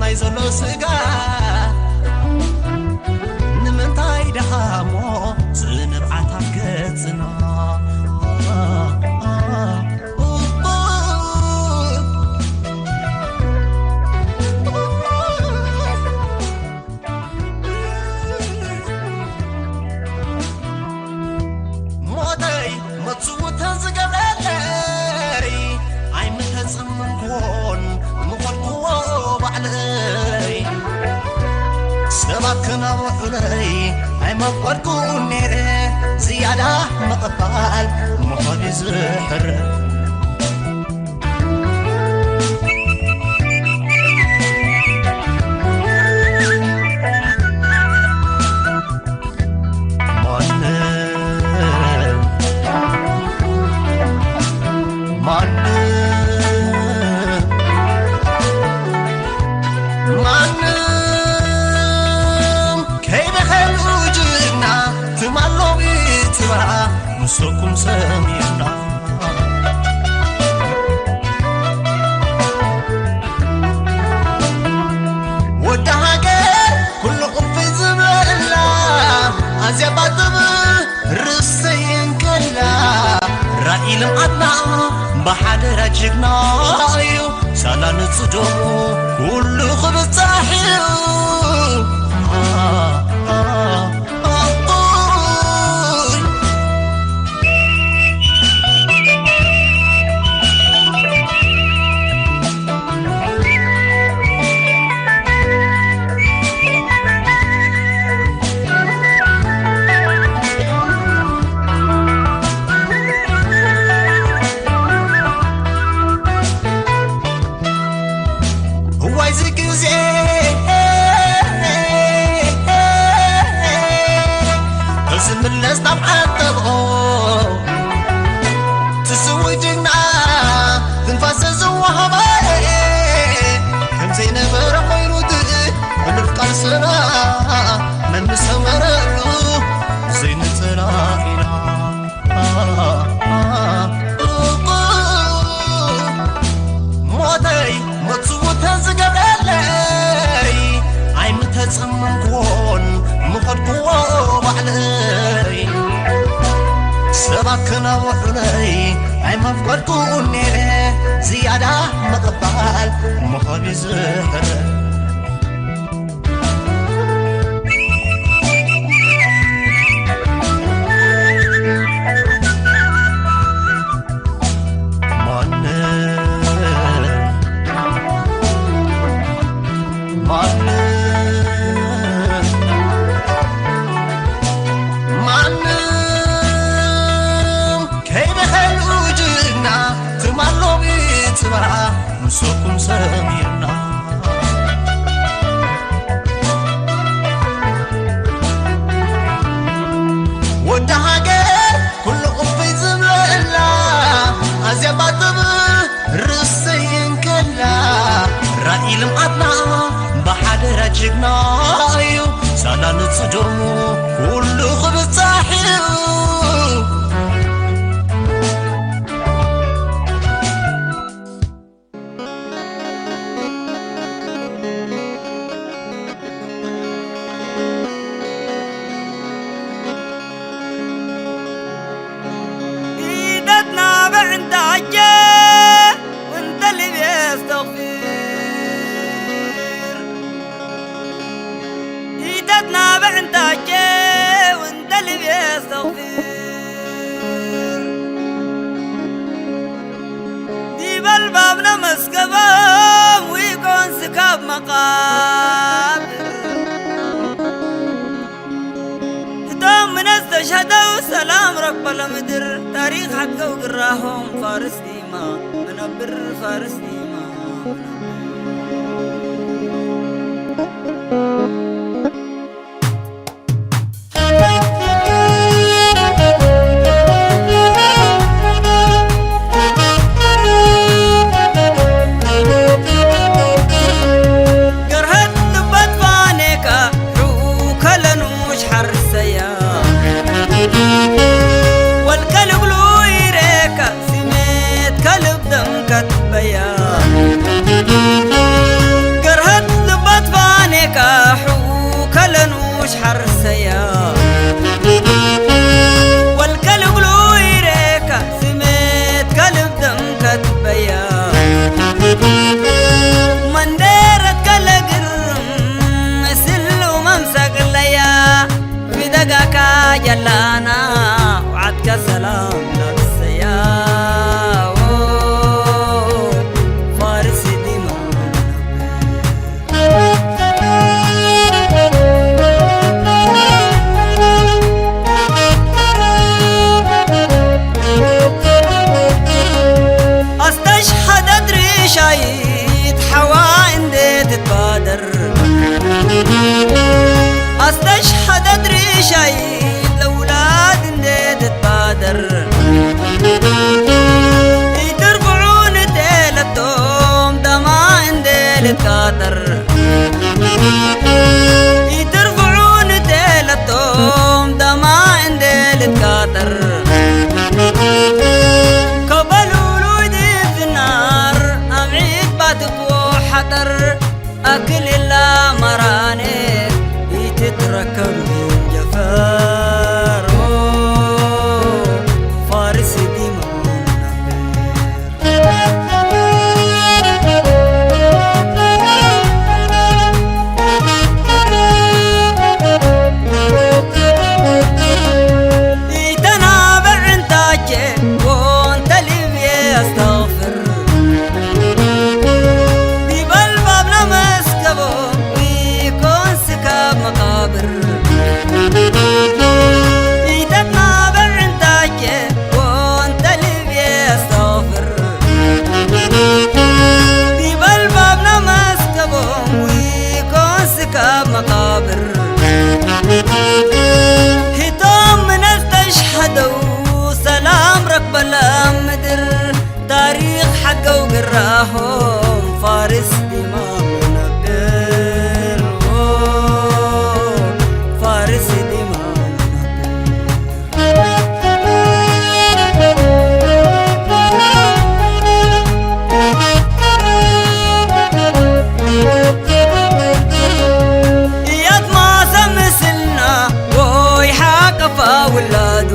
ናይ ዘሎ ስጋ ንምንታይ ደኣ እሞ ዝንብዓት ኣብ ገጽና? ሞተይ መጽውተ ዝገብረለይ ኣይምተጸመንኩዎን ምኸድኩዎ ባዕለይ። ሰባት ክነብዑለይ ኣይመፍቀድኩን ነይረ፣ ዝያዳ ምቕባል ምኸድ እዩ ዝሕረ። ማንም፣ ማንም፣ ማንም ከይበኸሉ ጅግና ትማሎም ይትብዓ፣ ምሰኩም ሰሚዕና። ወዲ ሃገር ኩሉ ቁልፊ ዝበላ ኣዝያ ባጥብ ርእሰይ እንከላ ራኢ ልምዓትና ብሓደራ ጅግና እዩ ሳላ ንጽደሙ ኩሉ ክብጻሕ እዩ። እዋይ ዝግዜ፣ እዚ ምለስ ናብ ዓጠቕኦ ትስውእ ጅግና ትንፋሰ ዝወሃባ ከም ዘይነበረ ኮይኑ ትእ ሕሉፍ ቃልስና መን ምሰመረሉ ዘይንጽላ ኢና። ሞተይ መጽውተ ዝገብረለይ ኣይምተጸመንኩዎን ምኸድኩዎ ባዕለይ። ሰባት ክነብዑለይ ኣይመፍቀድኩን ነይረ፣ ዝያዳ ምቕባል ምኸድ እዩ ዝሕረ። ማንም፣ ማንም፣ ማንም ከይበኸሉ ጅግና ትማሎም ይትብዓ ምሰኩም ሰሚርና። ወዲ ሃገር ኩሉ ቁፍይ ዝብለላ ኣዝያ ባጥብ ርእሰይ እንከላ ራኢ ልምዓትና ብሓደራ ጅግና እዩ ሳላ ንጽደሙ ኩሉ ክብጻሕ እዩ። إيدتنا بعد عجة وانت اللي بيستغفر. إيدتنا بعد عجة وانت اللي بيستغفر. ዲበል ባብና መስገቦም ወይኮን ስካብ መቓብር። እቶም ምነ ዝተሸደው ሰላም ረክበ ለምድር። ታሪኽ ሓድገው ግራሆም ፋርስ ዲማ ምነብር ፋርስ ዲማ ምነብር። ገርሀት ልበት ፋኔካ ሑ ከለኑሽ ሓርሰያ ወልከ ልብሉ ይሬካ ስሜት ከልብ ደም ከትበያ ልትቃጠር ይትርፍዑ ንቴለቶም ደማ እንደ ልትቃጠር ከበሉሉ ይድፍናር ኣብ ዒት ባትክዎ ሓጠር ኣክል የላ መራኔ ይትትረከብ ጀፈር ፋርስ ዲማ ኢተናብዕ እንታቼ ወንተ ልብየ ኣስተኽፍር ቢበልባብና መስከቦ ይኮን ስካብ መቃብር ኢተናብዕ እንታቼ ወንተ ልብየ ኣስተኽፍር ቢበልባብና መስከቦም ይኮን ስካብ መቃብር ህቶም ምነስተሽሃደው ሰላም ረክበላ ምድር ታሪኽ ሓገው ግራሆም ፋርስ ዲማም ነብር ፋርስ ዲማም ነብር እያት ማሰ ምስልና ወይ ሓቀፋ ውላዱ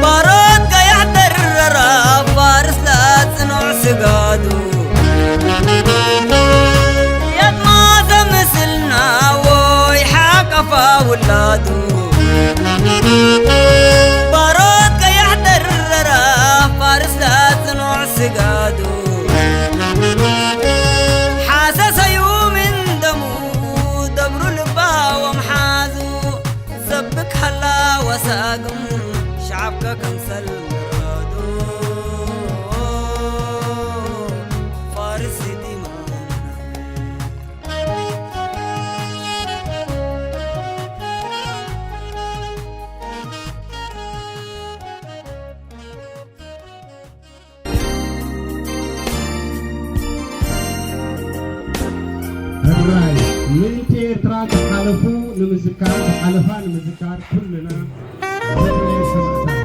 ባሮት ቀያሕ ደረራ ፋርስ ላጽኑዕ ስጋዱ የማተ ምስልና ወይ ሓቀፋ ውላዱ ባሮት ቀያሕ ደረራ ፋርስ ላጽኑዕ ስጋዱ ሓሰሰዩ ምን ደሙ ደብሩ ልባዎም ሓዙ ዘብክ ሃላ ወሳግም ሸዓብከ ከምሰል ምራዱ ፋርስ ዲማ ሕራይ ምእንቲ ኤርትራ ዝሓለፉ ንምዝካር፣ ዝሓለፋ ንምዝካር ኩልና ዝኽሪ ሰማእታት።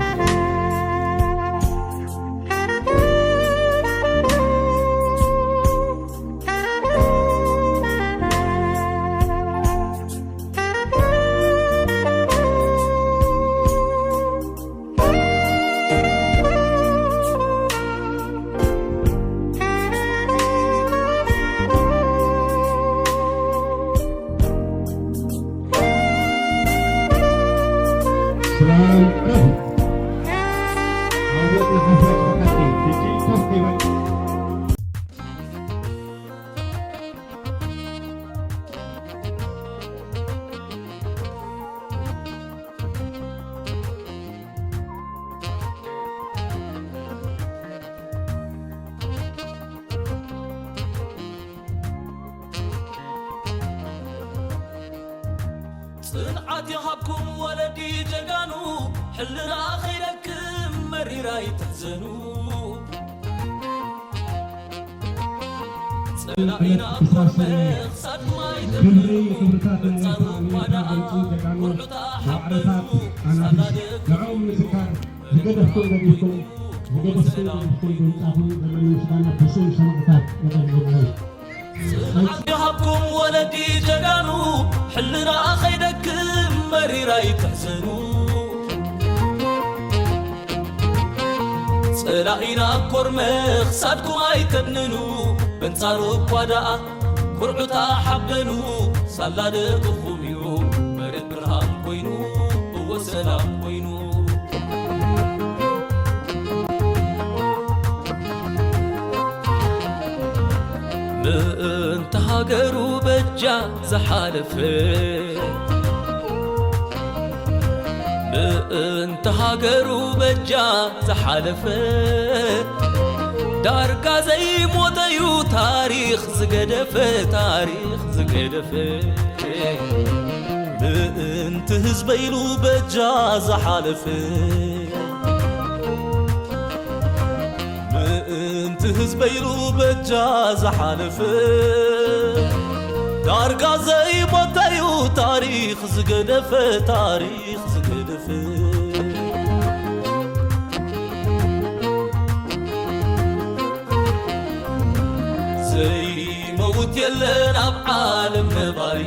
ሰላም፣ ከፍ። ኣቤት ንሓፋሽ ብሓቂ፣ ሕጂ ከፍ ይበል። ጽንዓት ይሃብኩም ወለዲ ጀጋኑ፣ ሕልና ኸይደክም መሪር ኣይትሕዘኑ። ጸላኢና ኮርመ ክሳድኩም ኣይተብሉ፣ ግብሪ ክብርታት ናይ በንጻሩ ኳዳ ኤርትራ ጀጋኑ ቁርዑታ ማዕረታት ሓበኑ፣ ኣናብስ ሳላደ ንዕኦም ምዝካር ዝገደፍኩም ገዲፍኩም፣ ዝገደፍኩም ገዲፍኩም ብምጻኹም ዘለኒ ምስጋና ብስም ሰማዕታት የቐርበለይ። ጽንዓት ይሃብኩም ወለዲ ጀጋኑ፣ ሕልና ኸይደክም መሪር ኣይትሕዘኑ። ጸላኢና ኮርመ ክሳድኩም ኣይተድንኑ፣ በንጻሩ እኳ ደኣ ኩርዑታ ሓበኑ፣ ሳላ ደቅኹም እዩ መሬት ብርሃን ኮይኑ፣ እወ ሰላም ኮይኑ። ምእንቲ ሃገሩ በጃ ዝሓለፈ፣ ምእንቲ ሃገሩ በጃ ዝሓለፈ፣ ዳርጋ ዘይሞተዩ ታሪኽ ዝገደፈ፣ ታሪኽ ዝገደፈ። ምእንቲ ህዝበ ኢሉ በጃ ዝሓለፈ፣ ምእንቲ ትህዝበ ኢሉ በጃ ዝሓለፈ ዳርጋ ዘይሞተዩ ታሪኽ ዝገደፈ ታሪኽ ዝገደፈ ዘይመውት የለን ኣብ ዓለም ነባሪ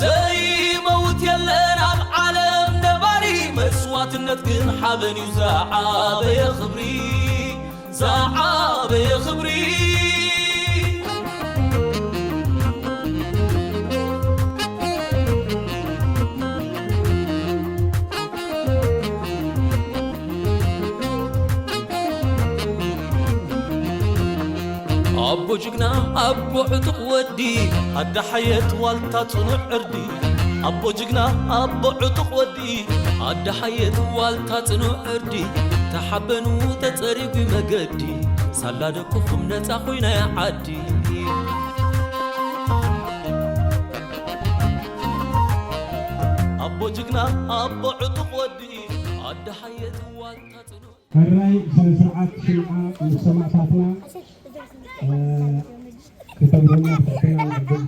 ዘይመውት የለን ኣብ ዓለም ነባሪ መስዋዕትነት ግን ሓበን እዩ ዝዓበየ ክብሪ ዝዓበየ ክብሪ ኣቦ ጅግና ኣቦ ዕጡቕ ወዲ ኣደ ሓየት ዋልታ ጽኑዕ ዕርዲ ኣቦ ጅግና ኣቦ ዕጡቕ ወዲ ኣደ ሓየት ዋልታ ጽኑዕ ዕርዲ ተሓበኑ ተጸሪጉ መገዲ ሳላ ደቅኹም ነጻ ኮይና ዓዲ ኣቦ ጅግና ኣቦ ዕጡቕ ወዲ ኣደ ሓየት ዋልታ ጽኑዕ ሕራይ ስነ ስርዓት ሽምዓ ምስ ሰማእታትና ክተብሩና ትሕትና ንዕድም።